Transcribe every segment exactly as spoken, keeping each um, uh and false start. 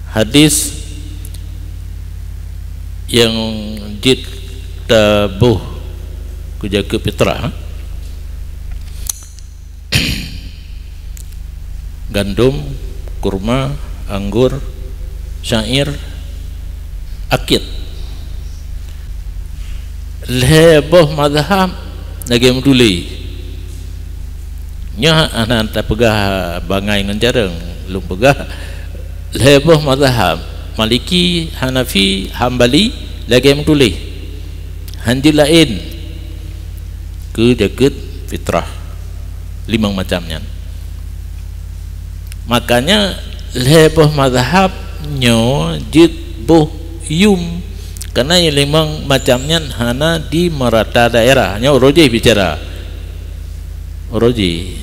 Hadis nyang jeuet taboh keu jakeuet fitrah, gandom, kurma, anggor, syair, akit. Lhée boh mazhab lagée meutuléh. Nyoe hana tapeugah bangai ngon jareueng, lôn peugah lhée boh mazhab, Maliki, Hanafi, Hambali, lagée meutuléh. Hanjeuet laén keu jakeuet fitrah. Limong macam nyan. Makanya lhée boh mazhab nyoe jeuet boh yum, karena nyang limong macam nyan hana di merata daerah. Nyoe uroe jih bicara. Uroe jih.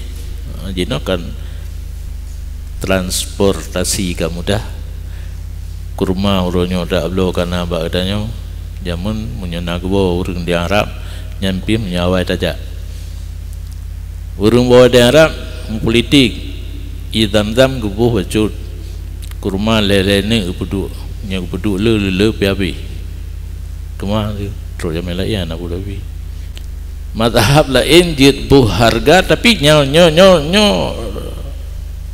Jinoe kan transportasi ka mudah. Kurma uroe nyoe dak bloe kana bak geutanyoe. Jameun meunyoe na geuboh ureuëng di Arab, nyan pih meunyoe awai tajak. Ureuëng boh di Arab meupolitik, ie zam-zam geuboh bacut, kurma lhée-lhée neuk geupeuduek, nyang geupeuduek le, le, le pih habéh. Keumah lé, trok jamé laén Abu Dhabi. Mazhab laén jeuet boh hareuga, tapi nyoe, nyoe, nyoe, nyoe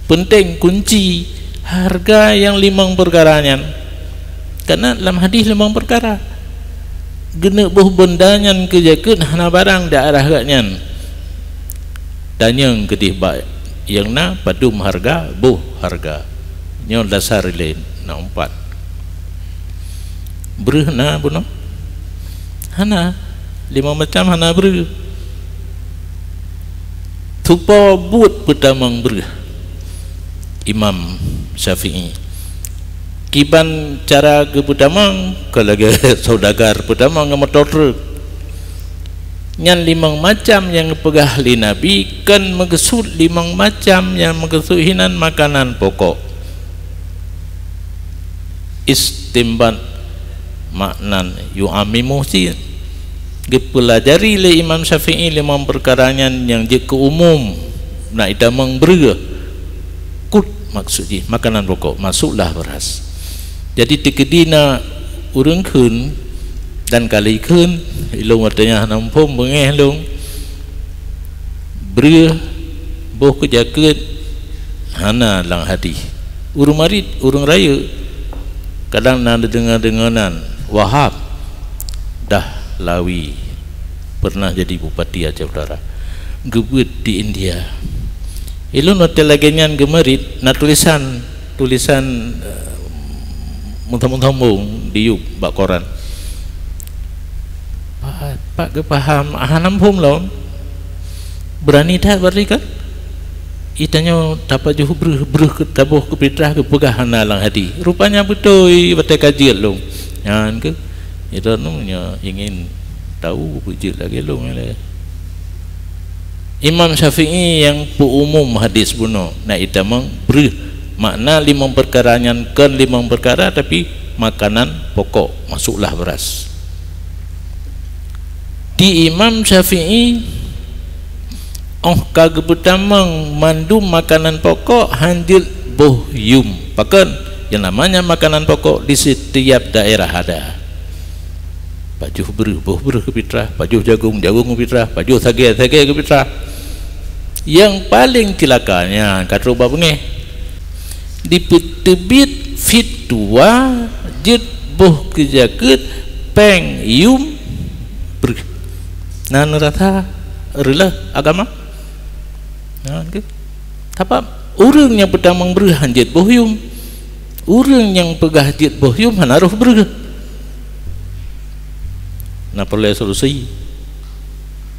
peunteng kunci hareuga nyang limong peukara nyan. Karena lam hadis limong peukara. Geuneuk boh beunda nyan keu jakeuet hana barang di arah geuh nyan. Tanyong keudeh bak nyang na padum hareuga, boh hareuga. Nyoe dasar ilée na umpat. Breuh na bunoe? Hana. Limong macam hana breuh. Tupo buet peutamong breuh Imam Syafi'i. Kiban cara geupeutamong, ka lagée saudagar peutamong ngon moto treuk. Nyan limong macam nyang geupeugah lé Nabi kon meukeusut limong macam, nyang meukeusut hinan makanan pokok. Istinbat maknan yu'ammimu cit. Geupeulajari lé Imam Syafi'i limong peukara nyan nyang jeuet keu umum, na itamong breuh. Qut maksud jih makanan pokok, masuklah beras. Jadi teukeudi na ureuëng kheun dan kali kheun, ilong watée nyan hana muphom beungéh long. Breuh boh keu jakeuet hana lam hadih. Ureuëng marit, ureuëng rayeuk, kadang na deungoe-deungoe nan, Wahab Dahlawi pernah jadi bupati Aceh Utara, geubeuet di India. Ilôn watée lagée nyan geumarit, na tulisan, tulisan, eh, meuthom-thom bong diyub bak koran. Pat, pat geupaham, hana muphom lom. Beurani that berarti kan? Itanyoe tapajoh breuh, breuh keu taboh keu fitrah geupeugah hana lam hadih. Rupanya beutôi watée ka jeuet lom. Nyan keuh, ita nyoe ingin tahu beujeuet lagée lom ilée. Imam Syafi'i nyang peuumum hadis bunoe, na itamong breuh. Makna limong peukara nyan kon limong peukara, tapi makanan pokok, masuklah beras. Di Imam Syafi'i, óh ka geupeutamong mandum makanan pokok, hanjeuet boh yum. Pakon? Yang namanya makanan pokok di setiap daerah ada. Pajoh breuh, boh breuh keu fitrah, pajoh jagong, jagong keu fitrah, pajoh sagée, sagée keu fitrah. Yang paling cilaka nyan ka trok bak beungéh. Dipeuteubiet fitwa jeuet boh keu jakeuet péng yum breuh. Na neurasa reuloh agama? Na, oke. Sabab ureuëng nyang peutamong breuh han jeuet boh yum. Ureuëng nyang peugah jeuet boh yum hana roh breuh. Na peureulée solusi.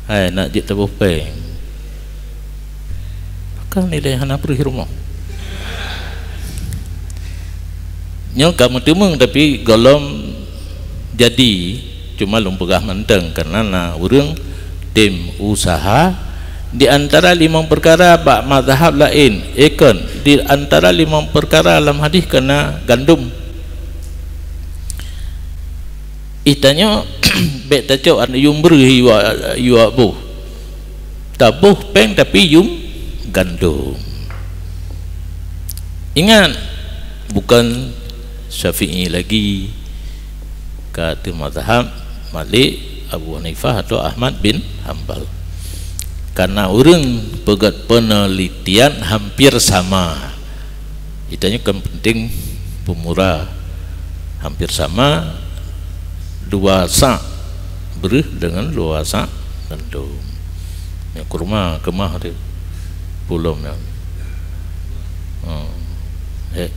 Hai, nak jeuet taboh péng. Pakon ilée hana breuh rumoh. Nyoe ka meuteumeung, tapi gohlom jadi, cuma lôn peugah mantong, karena na ureuëng tem usaha di antara limong peukara bak mazhab laén, eh kon, di antara limong peukara lam hadih keu na gandom. Itanyoe bék tacok yum breuh yue, yue boh. Taboh péng tapi yum gandom. Ingat, bukan Syafi'i lagi, ka ateueh mazhab Malik, Abu Hanifah atau Ahmad bin Hambal. Karena ureuëng peugét penelitian hampir sama. Itanyoe kan penting peumura. Hampir sama, dua sa' breuh deungon dua sa' gandom. Nyoe kurma keumah teuh. Pulom nyan. Oh. Hek.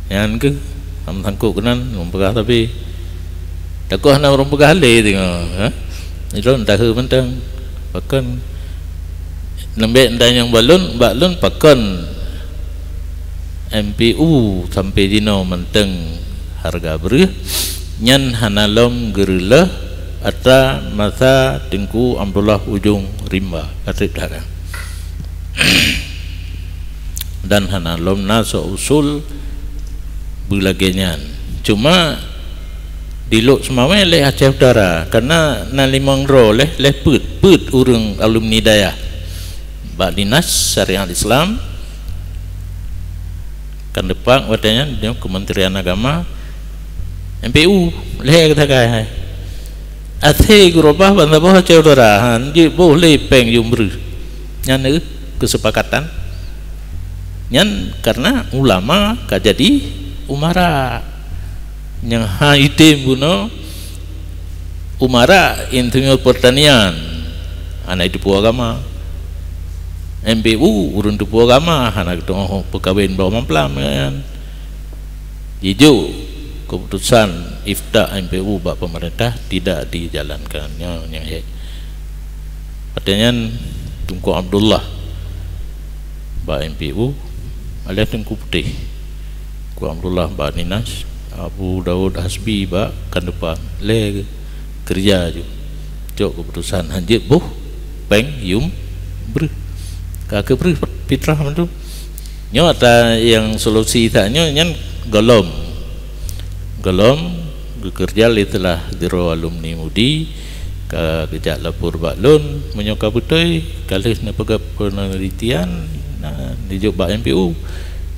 Nyan keuh, am sangkot keunan, lôn peugah tapi. Takot hana ureuëng peugah lé teuh, ha? Ilôn tahe mantong. Pakon lembek nda nyang balon, bak lôn pakon M P U sampai jinoe mantong harga breuh, nyan hana lom geureuleuh atra masa Teungku Abdullah Ujong Rimba, ka trép that. Dan hana lom na soe usul beulagée nyan. Cuma di Lhokseumawe lé Aceh Utara, karena na limong droe lé, lé peuet, peuet ureuëng alumni dayah bak Dinas Syariat Islam, kan depak watée nyan nyoe Kementerian Agama, M P U, lé geusagai hai. Até geurubah bansaboh Aceh Utara, han jeuet boh lé péng yum breuh. Nyan keuh keusepakatan. Nyan karena ulama ka jadi umara. Nyang ha item bunoe umara insinyur pertanian, hana jiteupeue agama. M P U ureuëng teupeue agama, hana geutanyoe peukawen bak mamplam nyan. Jijok keputusan ifta M P U bak pemerintah tidak dijalankan. Nyoe nyang hék. Watée nyan Teungku Abdullah bak M P U, alias Teungku Putéh. Teungku Abdullah bak Dinas, Abu Daud Hasbi bak Kandepan. Lé keureuja ju. Cok keputusan han jeuet boh péng yum breuh. Ka keuh breuh fitrah mandum. Nyoe ata nyang solusi that nyoe nyan gohlom. Gohlom geukeureuja lé teulah sidroe alumni MUDI, ka geujak lapor bak lôn, meunyoe ka beutôi, ka lheueh neupeugah peunelitian, na neujok bak M P U.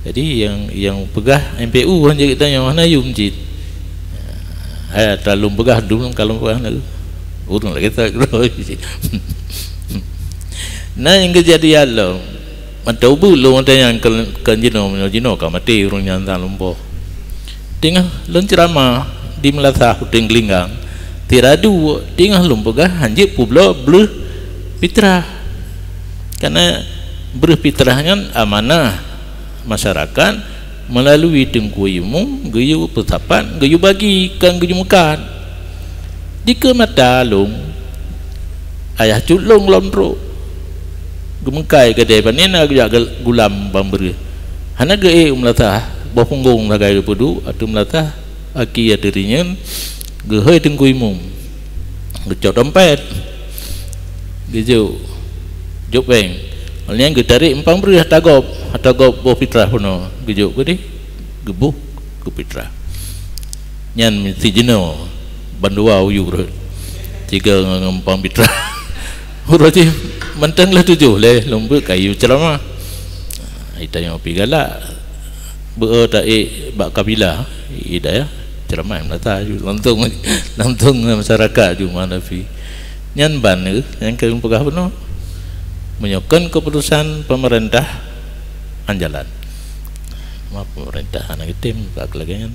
Jadi nyang, nyang peugah M P U han jeuet geutanyoe hana yum cit. Hai ata lôn peugah dum ka lôn peugah na. Ureuëng lagée that keudroe. Na nyang geujadi lom. Mantong ubeut lôn watée nyan kon, kon jinoe, meunyoe jinoe ka maté ureuëng nyan tan lumpoh. Teungoh lôn ceuramah di meulasah Uteng Gelinggang, teuradu teungoh lôn peugah han jeuet peubloe breuh fitrah. Karena breuh fitrah nyan amanah masyarakat meulalu Teungku Imum geuyue peusapat, geuyue bagi, kon geuyue meukat. Dikeue mata lôn, ayah cut lôn lom trok. Geumeukai keudée pané na geujak geu-, gulam ban breuh. Hana geuék u meulasah, boh punggong sagai geupeuduek, ateueh meulasah, aki ateueh rinyeun, geuhôi Teungku Imum. Geucok dompet. Geujok. Jok péng. Awaknyan geutarek umpang breuh ata gob, ata gob boh fitrah bunoe. Geujok keudeh, geuboh keu fitrah. Nyan meusti jinoe bandua u yup rhot. Sigoe ngon umpang fitrah. Uroe jih mantong lheueh tujoh lé lôn beuet kayue ceuramah. Ita nyang pi galak. Beu taék bak kabilah, i dayah, ceuramah meulasah ju, langsong, langsong masyarakat ju meuhadapi. Nyan ban kheueh nyang keu peugah bunoe. Meunyoe kon keuputusan pemerintah, han jalan. Ma pemerintah hana geutem bak lagée nyan.